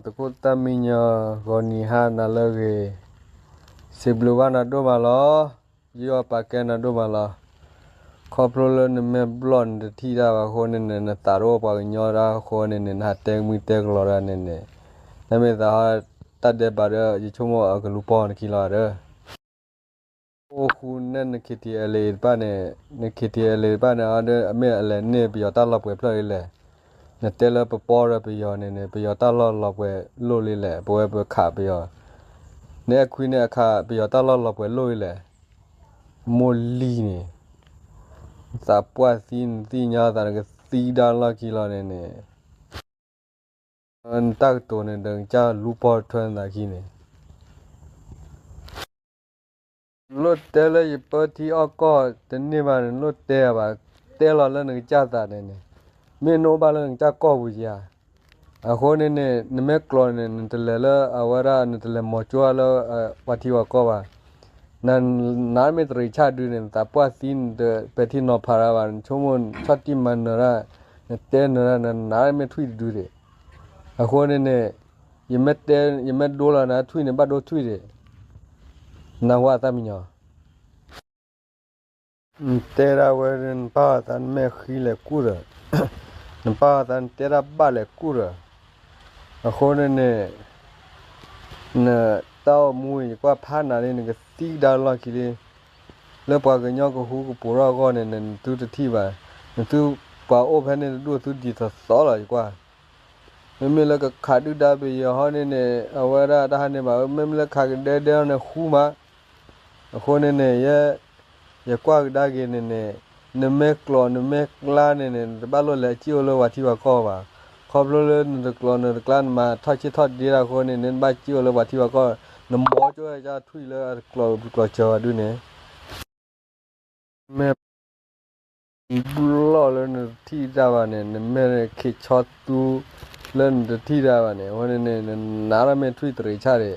သုးခိၣ်သၣ်မံညီ ဂီၤနံၤဟါနၤလၢအဂ့ၤ, စံးဘျုးဘၣ်နၤဒိၣ်မးလီၤ. ယီၢ်ပာ်ကဲနၤဒိၣ်မးလီၤ. ခီဖျိလၢနမ့ၢ်ဘျီၣ်နတထံၣ်တၢ်ဘၣ်အဃိန့ၣ်န့ၣ် နသးတအိၣ်ပှၤကညီတၢ်အဃိန့ၣ်န့ၣ် နဟးတဲကမံတဲကလီတၢ်န့ၣ်န့ၣ်, နမ့ၢ်သးဟီတၢ်ဒဲးဘးဒီး ယဆိကမိၣ်အကလူၤပိာ်နခံလီၤဒီး အိၣ်ဃူနဲၣ်န KTLA တဖၣ်န့ၣ်, န KTLA တဖၣ်န့ၣ် အမ့ၢ်အလဲၤန့ၢ်ပယီၤတၢ်လီၤပှဲၤဖျၢၣ်လံလဲၣ်. နတဲလၢပပီဒီးပယီၤန့ၣ်န့ၣ် ပယီၤတၢ်လီၢ်လီၤပှဲၤလိၣ်လံလဲၣ်, ပဝဲပခးပယီၤ, နအဲၣ်ခွံန့ၣ်အခးပယီၤတၢ်လီၢ်လီၤပှဲၤလိၣ်လံလဲၣ်. မိၢ်လံၤန့ၣ် သးပှၢ်သံ နသ့ၣ်ညါသး နကသံကဒါလီၢ်ခံလီၤန့ၣ်န့ၣ် နတၢ်ကတိၤန့ၣ်ဒီး နကစၢ်လူၤပိာ်ထွဲနသးခံန့ၣ်, နလိၣ်တဲလၢယပၢထံအီၣ်ကီၢ်တန့ၢ်ဘၣ်န့ၣ် နလိၣ်တဲဘၣ်, တဲလီၤလၢနကစၢ်သးန့ၣ်န့ၣ်, မ့ၢ်နအိၣ်ဘၣ်လၢနကစၢ်ကီၢ်ပူၤဧါ. အဃိန့ၣ်န့ၣ် နမ့ၢ်ကျိးန့ၣ် နတလဲၤလၢအဝဲဒၣ် နတလဲၤမီၤကၠိလၢ ပှၤထံပှၤကီၢ်ဘၣ်. နနးမ့ၢ်တရံးဆၣ်ဒုန့ၣ် နသးပှၢ်သံ နတပဲာ်ထံနီၤဖးတၢ်ဘၣ်, နဆိကမိၣ်ဆီၣ်တံၢ်မၤနၢၤတၢ်, နတဲနၢၤတၢ် နနးမ့ၢ်ထွံၣ်တဒုဒံး. အဃိန့ၣ်န့ၣ် ယမ့ၢ်တဲ ယမ့ၢ်ဒိလီၤနၤထွံၣ်န့ၣ် ဘၣ်ဒိထွံၣ်ဒံး, နၢ်ဟူသၣ်မံညီ နတဲဒၣ်ဝဲ နပၢ်အသးနမဲာ်ဃံလဲၤကူၣ်ဒီး, နပၢ်အသးနတဲတၢ်ဘၣ်လဲၤကူၣ်ဒီး, အဃိန့ၣ်န့ၣ် နတၢ်အိၣ်မူ ယကွၢ်ဖးနၤလံ နကသံကဒါလီၢ်ခံလံ. လၢပှၤကညီကဟူကပူၤထီၣ်အဂီၢ်န့ၣ် နသုတထံၣ်ဘၣ်, နသုပှၤအိၣ်ဖဲန့ၣ်တဒူၣ်သုဒ်သိးသိးလီၤ ယကွၢ်. မ့မ့ၢ်လၢကခးဒုၣ်ဒါပယီၤဟီန့ၣ်န့ၣ် အဝဲဒၣ်တၢ်ဟးန့ၢ်ဘၣ်, မ့မ့ၢ်လၢခးကဒဲဒဲန့ၣ်ဃူမး. အဃိန့ၣ်န့ၣ် ယ ယကွၢ်ကဒါက့ၤန့ၣ်န့ၣ်, နမ့ၢ်ကျိးနမ့ၢ်ကျါန့ၣ်န့ၣ် နတဘၣ်လိၣ်လဲၤစံၣ်အိၣ်လၢပှၤထံပှၤကီၢ်ဘၣ်. ခီဖျိလၢနတကျိးနတကျါ နမၤထီၣ်ဆ့ၣ်ထီၣ်ဒ့တၢ်အဃိန့ၣ် နဘၣ်စံၣ်အိၣ်လၢပှၤထံပှၤကီၢ်, နမီၤကၠိကၢ်ထွံၣ်လၢအတကျိးဘျုးကျိးစၢၤဘၣ်ဒုန့ၣ် မ့ၢ် ဘျီၣ်လၢနတထံၣ်တၢ်ဘၣ်န့ၣ် နမ့ၢ်ခ့ဆီသူလၢနတထံၣ်တၢ်ဘၣ်န့ၣ် အဃိန့ၣ်န့ၣ် နနးထီၣ်မ့ၢ်ထွံၣ်တရံးဆၣ်န့ၣ်, အ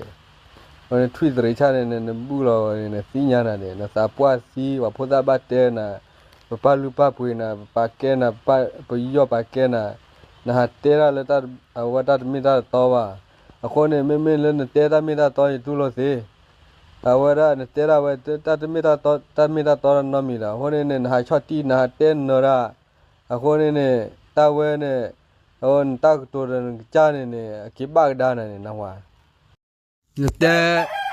ဃိန့ၣ်ထွံၣ်တရံးဆၣ်န့ၣ်န့ၣ် နဘူၣ်လီၤဝဲန့ၣ် နသ့ၣ်ညါနၤန့ၣ် နသးပှၢ်သံ ပှၤဖိသၣ်ဘၣ်တဲနၤ, ပပာ်လုၢ်ပာ်ပှ့ၤနၤ, ပပာ်ကဲနၤ, ပယီၢ်ပာ်ကဲနၤ, နဟးတဲဒၣ်လၢ အဝဲတၢ်တမ့ၢ်တၢ်တတီဘၣ်. အဃိန့ၣ် မ့မ့ၢ်လၢနတဲတၢ်မ့ၢ်တၢ်တီ ယတူၢ်လိာ်သ့ အဝဲဒၣ်နတဲဒၣ်ဝဲ တၢ်တမ့ၢ်တၢ်တီ တၢ်မ့ၢ်တၢ်တီနီတမံၤဒီး အဃိန့ၣ်န့ၣ် နဟးဆီၣ်တံၢ် နဟးတဲနၢၤဒၣ်, အဃိန့ၣ်န့ၣ် တၢ်ဝဲန့ၣ် အဝဲနတၢ်ကတိၤဒီးနကစၢ်န့ၣ်န့ၣ် အက့ၤဘၣ်ကဒါနၤန့ၣ် နၢ်ဟူဧါ. နတဲ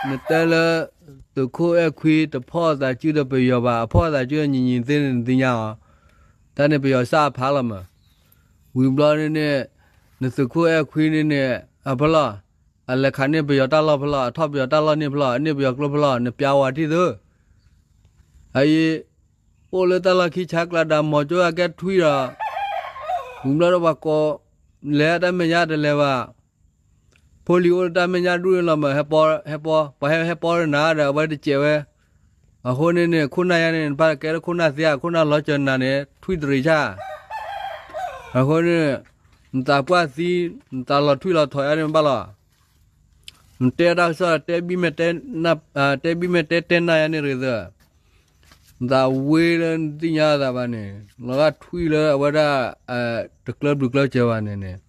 နတဲလၢ သုးခိၣ်အဲၣ်ခွံတဖီၣ်သးစုဒီးပယီၤဘၣ်, အဖီၣ်သးစုဒီးညီညီသ့န့ၣ် နသ့ၣ်ညါအီၤ, တၢ်န့ၣ်ပယီၤစၢ်အဖးလီၤမး. ဝံၤဘျီန့ၣ်န့ၣ် နသုးခိၣ်အဲၣ်ခွံန့ၣ်န့ၣ် အဖီလီၤ, အလဲၤခးန့ၢ်ပယီၤတၢ်လီၢ်ဖီလီၤ, အထီၣ်ပယီၤတၢ်လီၢ်န့ၣ်ဖီလီၤ, အန့ၢ်ပယီၤကျိဖီလီၤ, နပျးဝဲထံၣ်သု အအံၤ အိၣ်လၢတၢ်လီၢ်ခံဆါကျါဒီး မီၤကၠိအကဲထွံၣ်ဒီး ဝံၤဘျီဒီးပှၤကိး လဲၤတၢ်မဲာ်ညါတလဲၤဘၣ်, ဖိလံၤအိၣ်လၢတၢ်မဲာ်ညါဒူၣ်န့ၣ်လီၤမး ဟဲပီ ဟဲပီ ပှၤဟဲဟဲပီဒီးနၤဒီး အဝဲတစဲးဝဲ, အဃိန့ၣ်န့ၣ် ခိၣ်နၢ်ယါန့ၣ် နဘၣ်ကဲလၢခိၣ်နၢ်သ့ဧါ, ခိၣ်နၢ်လီၤစၢၤနၤန့ၣ် ထွံၣ်တရံးဆၣ်, အဃိန့ၣ် နသးပှၢ်သံ နသးလီၤထွံၣ်လီၤထီၣ်ယါန့ၣ်ဘၣ်လီၤ. နတဲတၢ်ကစီၣ် တဲဘံၣ်မဲာ်တဲ တဲဘံၣ်မဲာ်တဲတဲနၢ်ယါန့ၣ်တဂ့ၤသၢ, နသးဝ့လၢနသ့ၣ်ညါသးဘၣ်န့ၣ် လီၤဂာ်ထွံၣ်လၢအဝဲဒၣ် တကျၢဘျုးကျၢစၢၤဘၣ်န့ၣ်န့ၣ်,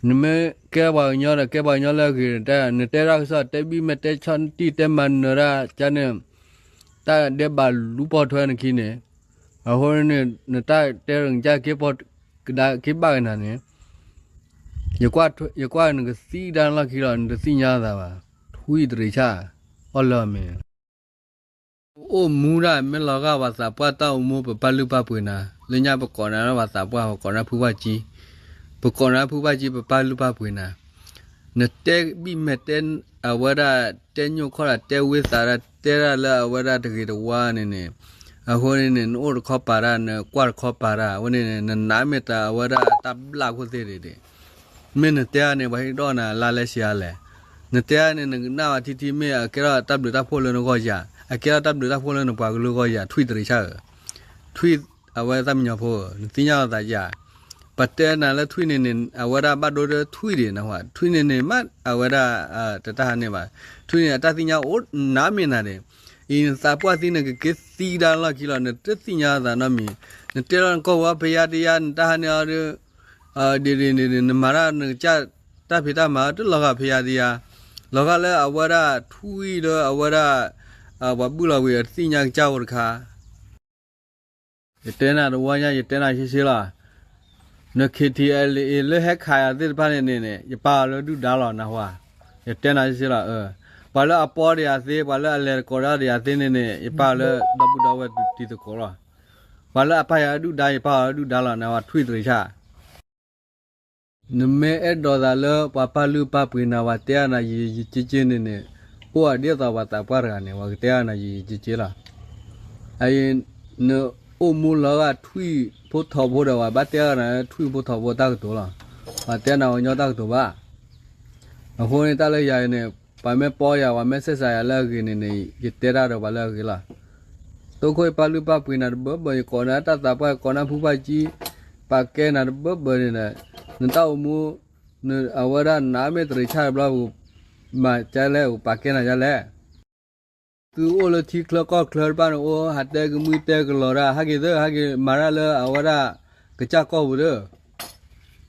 နမ့ၢ်ကဲပှၤကညီဒီး ကဲပှၤကညီလၢအဂ့ၤ, နတဲတၢ်ကစီၣ် တဲဘံၣ်မဲာ်တဲဆီၣ်တံၢ် တဲမၤနၢၤတၢ်ကန့ၣ်, တၢ်ဒဲးဘးလူၤပိာ်ထွဲနခံန့ၣ်, အဃိန့ၣ် နတၢ်တဲကစၢ်က့ၤပိာ်ကဒါက့ၤဘၣ်ကနၤန့ၣ် ယကွၢ်နကသံကဒါလီၢ်ခံလီၤ နတသ့ၣ်ညါသးဘၣ်, ထွံၣ်တရံးဆၣ်, အီၣ်လၢအမ့ၢ် အိၣ်မူဒၣ် မ့ၢ်လီၤဂာ်ပှၤသးပှၢ်တၢ်အိၣ်မူ ပပာ်လုၢ်ပာ်ပှ့ၤနၤ, လၢညါပကိးနၤလၢပှၤသးပှၢ် ပကိးနၤဖုဘၣ်ကံ, ပကိးနၤဖုဘၣ်ကံ ပပာ်လုၢ်ပာ်ပှ့ၤနၤ, နတဲဘံၣ်မဲာ်တဲ အဝဲဒၣ်တဲညိၣ်ခီၣ်ဒၣ် တဲဝ့သးဒၣ် တဲဒၣ်လၢအဝဲဒၣ်တဂ့ၤတဝါန့ၣ်န့ၣ်, အဃိန့ၣ်န့ၣ် နအိၣ်တခီပၤတၢ် နကွၢ်တခီပၤတၢ် အဝဲန့ၣ်န့ၣ် နနးမ့ၢ်တၢ်အဝဲဒၣ်တၢ်ဘျၣ်ခိၣ်သ့ၣ်ဒၣ် မ့ၢ်နတဲန့ၣ် ပှၤဟ့ၣ်ဒီးနၤလါလဲဆံးအါလဲၣ်, နတဲန့ၣ် နကနၣ်ဝဲထံထံမ့ၢ် အကဲထီၣ်တၢ်ဘျုးတၢ်ဖှိၣ်လၢနဂီၢ်ယၤ, အကဲထီၣ်တၢ်ဘျုးတၢ်ဖှိၣ်လၢနပှၤကလုာ်ဂီၢ်ယၤ, ထွံၣ်တရံးဆၣ်ဧၢ, ထွံၣ်အဝဲသၣ်မံညီဖိဧၢ, နသ့ၣ်ညါလီၤသးယၤ, ပတဲနၤလၢထွံၣ်န့ၣ်န့ၣ် အဝဲဒၣ်ဘၣ်ဒိဒၣ်ထွံၣ်ဒၣ်နဟါ, ထွံၣ်န့ၣ်န့ၣ်မး အဝဲဒၣ် တတၢ်ဟးန့ၢ်ဘၣ်, ထွံၣ်န့ၣ် အတၢ်သ့ၣ်ညါအိၣ်နးမ့ၢ်နၤဒၣ်, အံၤနသးပှၢ်သံ နကက့ၤသံကဒါလီၢ်ခံလီၤ နတသ့ၣ်ညါသးနီတမံၤ, နတဲလီၤနကီၢ်ပူၤဖယါတယါ နတၢ်ဟးန့ၢ်အီၤဒီး ဒ်ဒ်န့ၣ် နမၤတၢ်နကစၢ် တၢ်ဖံးတၢ်မၤတလီၤဂာ်ဖဲယၤဒံးဧါ, လီၤဂာ်လၢအဝဲဒၣ်ထွံၣ်လၢအဝဲဒၣ် ပှၤဘုၣ်လီၤဝံၤအတသ့ၣ်ညါကစၢ်အိၣ်တခါ ယတဲနၤတဝီညါ ယတဲနၤရှဲရှဲလီၤ. န ခ့ထံအဲလ်အ့ လၢဟဲခးယၤသ့ၣ်တဖၣ်န့ၣ်န့ၣ်န့ၣ် ယပာ်အီၤလၢဒုၣ်ဒါလီၤ နၢ်ဟူဧါ. ယတဲနၤရှဲရှဲလီၤ. ပှၤလၢအပီဒံးယၤသ့ ပှၤလၢအလဲၤတကိးဒၣ်ဒံးယၤသ့န့ၣ်န့ၣ် ယပာ်အီၤလၢဒီပုၢ်ဒီဝဲၢ်တံၤသကိးလီၤ. ပှၤလၢအပာ်ယၤဒုၣ်ဒါ ယပာ်အီၤလၢဒုၣ်ဒါလီၤ နၢ်ဟူဧါ ထွံၣ်သရံးဆၣ် နမ့ၢ်အဲၣ်ဒိးသးလၢပှၤပာ်လုၢ်ပာ်ပှ့ၤနၤ ပှၤတဲအါနၤယံာ်ယံာ်က့က့န့ၣ်န့ၣ်, အိၣ်အဒ်သိးပှၤသးပှၢ်တဂၤန့ၣ် ပှၤကတဲအါနၤယံာ်ယံာ်က့က့လီၤ. အအံၤ နအိၣ်မူလီၤဂာ်ထွံၣ်ဖိထိးဖိဒီး ပှၤဘၣ်တဲအါနၤထွံၣ်ဖိထိးဖိတၢ်ကတိၤလီၤ. ပှၤတဲနၤဝဲညီတၢ်ကတိၤဘၣ်. အဃိန့ၣ်တၢ်လၢယၤအံၤန့ၣ် ပှၤမ့ၢ်ပီယၤ ပှၤမ့ၢ်ဆဲးစးယၤလၢအဂ့ၤန့ၣ်န့ၣ် ယတဲတၢ်ဒီးပှၤလၢအဂ့ၤလီၤ. သိခိၣ်ယပာ်လုၢ်ပာ်ပှ့ၤနၤတဘၢဘၢ ယကိးနၤတၢ်သးပှၢ် ယကိးနၤဖုဖးကံ ပာ်ကဲနၤတဘၢဘၢန့ၣ်ဒီး နတၢ်အိၣ်မူ အဝဲဒၣ်နမ့ၢ်တရံးဆၣ်တဘျီ ပကမၤကလဲၣ် ပကပာ်ကဲနၤဒ်လဲၣ်. သုအိၣ်လၢထံချၢကီၢ်ချၢတဖၣ်န့ၣ် အိၣ်ဟးတဲကမုၢ်တဲကလီၤတၢ် ဟဲက့ၤသၢ ဟဲက့ၤမၤတၢ်လၢအဝဲဒၣ်ကစၢ်ကီၢ်ပူၤဒီး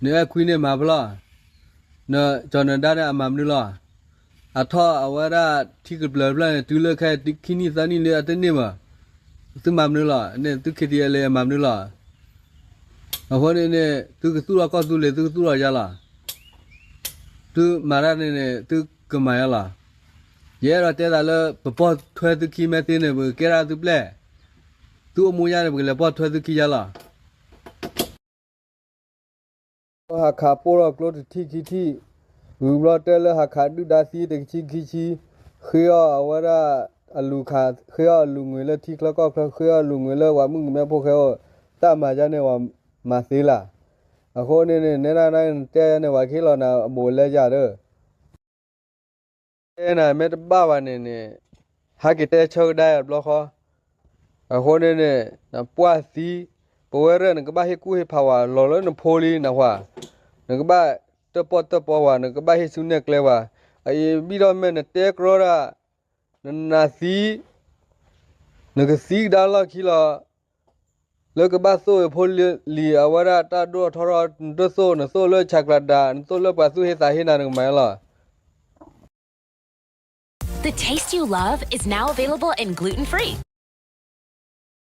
နအဲၣ်ခွံန့ၣ်မၤဖဲလဲၣ်. နကၠီၤနဒါန့ၣ်အမၤမနုၤလီၤ. အထီၣ်အဝဲဒၣ်ထံကပျၢၤတဖျၢၣ်န့ၣ် တုၤလၢခဲခံနံၣ်သၢနံၣ်လၢအတန့ၢ်ဘၣ်. သုမၤမနုၤလီၤ. န့ၣ်သု ခ့ထံအဲလ်အ့ မၤမနုၤလီၤ. အဃိန့ၣ်န့ၣ် သုကသူၣ်ထီၣ်ကီၢ်သူလ့ၤ သုကသူၣ်ထီၣ်ယါလီၤ. သုမၤတၢ်န့ၣ်န့ၣ် သုကမၤယါလီၤ. ယအဲၣ်ဒိးတဲသးလၢ ပပိာ်ထွဲသုခံမဲသ့န့ၣ် ပကကဲဒၣ်သုပျဲၢ်, သုအိၣ်မူယါန့ၣ် ပကလဲၤပိာ်ထွဲသုခံယါလီၤ. ဟးခးပိၢ်ထီၣ်ကျိတထံၣ်ခံထံၣ်, ဂုၤဘျီတဲလၢဟးခးဒုၣ်ဒါသံတကဆံခံဆံ, ဃ့အီၣ်အဝဲဒၣ်အလူၤခး, ဃ့အီၣ်အလူၤငွေလၢထံချၢကီၢ်ချၢ, ဃ့အီၣ်အလူၤငွေလၢပှၤမုၣ်ကမဲဖိဃဲအိၣ်, တၢ်မၤယါန့ၣ်ပှၤမၤသ့လၢ်. အဃိန့ၣ်န့ၣ် နဲဒၣ်နတဲယါန့ၣ် ပှၤကဟ့ၣ်လီၤနၤအဘူးအလဲယါဒီး တဲနၤမ့ၢ်တဘၣ်ဘၣ်န့ၣ်န့ၣ်, ဟဲက့ၤတဲဆၢကဒါယၤတဘျီဃီ. အဃိန့ၣ်န့ၣ် နပှၢ်သံ, ပဝဲရဲၣ် နကဘၣ်ဟ့ၣ်ကူၣ်ဟ့ၣ်ဖးဝဲလီၤလၢနဖိလံနၢ်ဟူဧါ, နကဘၣ်တၢၣ်ပီၣ်တၢၣ်ပီဝဲ, နကဘၣ်ဟ့ၣ်ဆူနဲၣ်ကျဲဝဲ. အအံၤဘံၣ်ထီၣ်မ့ၢ်နတဲကြီဒၣ်, နနာ်သံ, နကသံကဒါလီၢ်ခံလီၤ. လၢကဘၣ်သိၣ်အဖိလံၤအဝဲဒၣ်တၢ်ဒိၣ်ထီၣ်ထီထီၣ် နတသိၣ်, နသိၣ်လၢဆးကျးဒး, နသိၣ်လၢပှၤသူၣ်ဟ့သးဟ့နၤ နကမၤလီၤ. The taste you love is now available and gluten-free.